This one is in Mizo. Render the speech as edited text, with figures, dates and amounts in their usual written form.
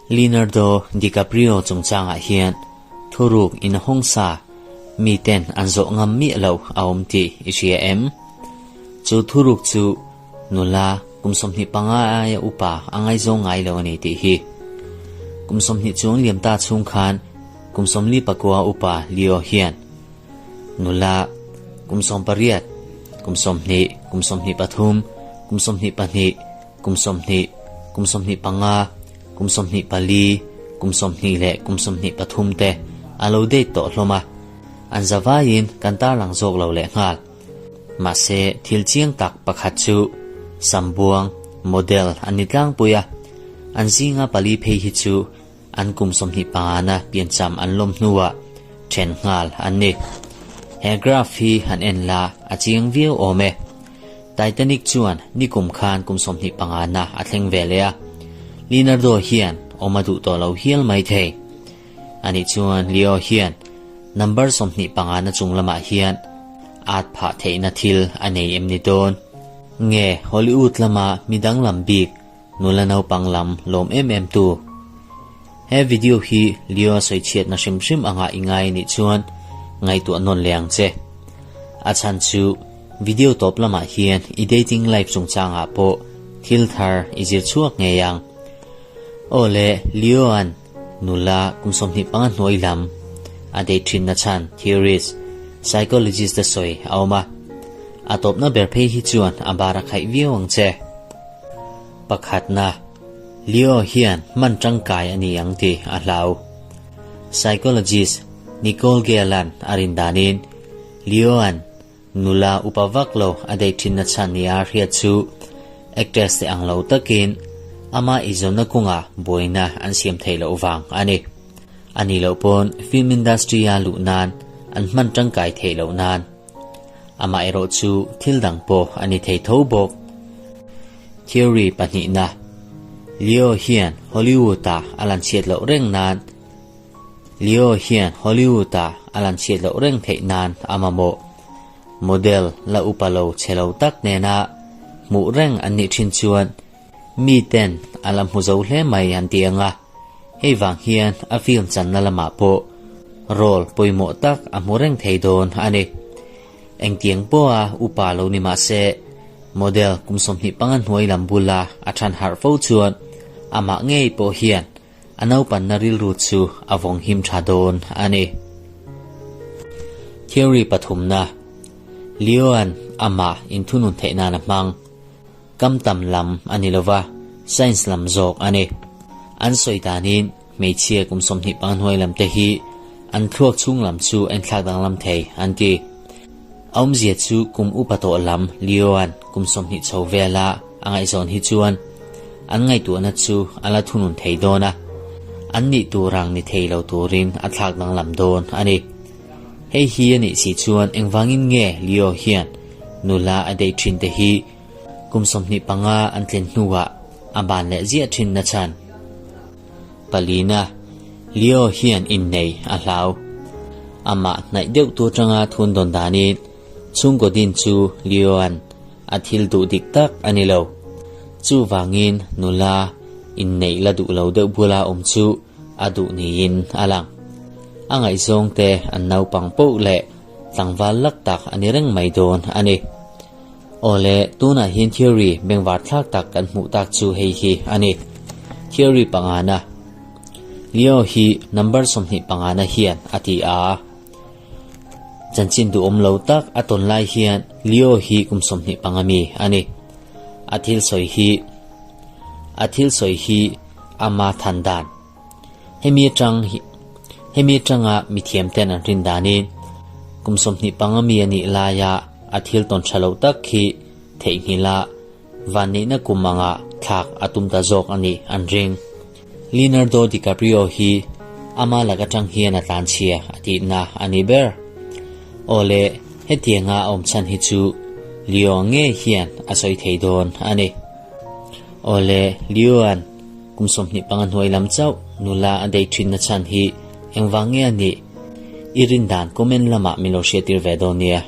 Leonardo DiCaprio chungchangah hian thuruk in hawng sa miten an zawh ngam miah lo a awm tih i hria em? Chu thuruk chu nula kum 25 aia upa a ngaizawng ngai lo a ni tih hi. Kum 20 chuang liam ta chhung khan kum 49 upa Leo hian nula kum 18, kum 20, kum 23, kum 22, kum 20, kum 25, kum 24, kum 20 leh kum 23 te a lo date tawh hlawm a, an zavaiin kan tarlang zawk lo leh nghal. Mahse, thil chiang tak pakhat chu Sambuang model an ni tlangpui a, an zinga pali phei hi chu an kum 25 na piancham an lawm hnuah then nghal an ni. He graph hi han en la a chiang viau awm e. Titanic chuan nikum khan kum 25 na a thleng ve leh a, Leonardo hian awm a duh tawh lo hial mai thei. Ani chuan Leo hian number 25 na chung lamah hian at phah theihna thil a nei em ni dawn? Nge Hollywood lama midang lam bik nula naupang lam lawm em em tu? He video hi Leo a sawi chhiatna hrim hrim anga i ngai anih chuan ngaihtuah nawn leh ang che. A chhan chu video tawp lamah hian i dating life chungchangah pawh thil thar i zir chhuak ngei ang. Aw le, Leo an nula kum 25 hnuai lam a date thin na chhan theorist, psychologist te sawi a awm a. A tawpna ber phei hi chuan a bar a khaih viau ang che. Pakhatna, Leo hian hman tangkai a ni ang tih a hlau. Psychologist Nicole Gale-a'n a rin danin Leo-a'n nula upa vak lo a date thin na chhan nia a hriat chu actress te ang lo takin ama eizawnna kawngah buaina an siam theih loh vang a ni. A nih loh pawn film industry-a luh nan an hman tangkai theih loh nan. Amaherawh chu thil dang pawh a ni thei tho bawk. Theory pahnihna, Leo hian Hollywood-ah a lan chhiat loh reng nan Leo hian Hollywood-ah a lan chhiat loh reng theih nan a mamawh. Model la upa lo chhe lo tak nena hmuh reng an nih thin chuan miten a la hmu zo hle mai an ti ang a, hei vang hian a film channa lamah pawh role pawimawh tak a hmu reng thei dawn a ni. Engtiang pawha upa lo ni mah se, model kum 25 hnuai lam bula a than harh fo chuan amah ngei pawh hian a naupanna rilru chu a vawng him tha dawn a ni. Theory pathumna, Leo-a'n amah inthunun theih nan a hmang. Kam tam lam a ni lova, science lam zawk a ni. An sawi danin hmeichhia kum 25 hnuai lam te hi an thluak chhung lam chu a inthlak danglam thei an ti. A awmzia chu kum upa tawh lam Leo-a'n kum 20 chho vela a ngaihzawn hi chuan an ngaihtuahna chu a la thunun thei dawn a, an nih tur ang ni thei lo turin a thlak danglam dawn a ni. Hei hi a nih si chuan engvangin nge Leo hian nula a date thin te hi kum 25 an tlen hnuah a ban leh ziah thin na chhan? Palina, Leo hian innei a hlau. Amah hnaih deuh tu atanga thun dawn danin chhungkaw din chu Leo-a'n a thil duh dik tak a ni lo. Chuvangin nula inneih la duh lo deuh bula awm chu a duh niin a lang. A ngaihzawng te an naupang poh leh tlangval lak tak a ni reng mai dawn a ni. Awle, tunah hian theory bengvar thlak tak kan hmuh tak chu hei hi a ni. Theory pangana, Leo hi number 25 na hian a ti a. Chanchin duhawm lo tak a tawn lai hian Leo hi kum 25 mi a ni. A thil sawi hi A thil sawi hi ama than dan. Hemi atang hemi atanga mithiam ten an rin danin kum 25 mi a nih laia a thil tawn tha lo tak hi theihnghilh a van neihna kum anga thlak a tum ta zawk a nih an ring. Leonardo DiCaprio hi ama lak atang hian a tlan chhia a tihna a ni ber. Awle, hetianga a awm chhan hi chu Leo nge hian a sawi thei dawn a ni. Awle, Leo-a'n kum 25 hnuai lam chauh nula a date thin na chhan hi engvang nge a nih? I rin dan comment lamah min lo hriattir ve dawn nia.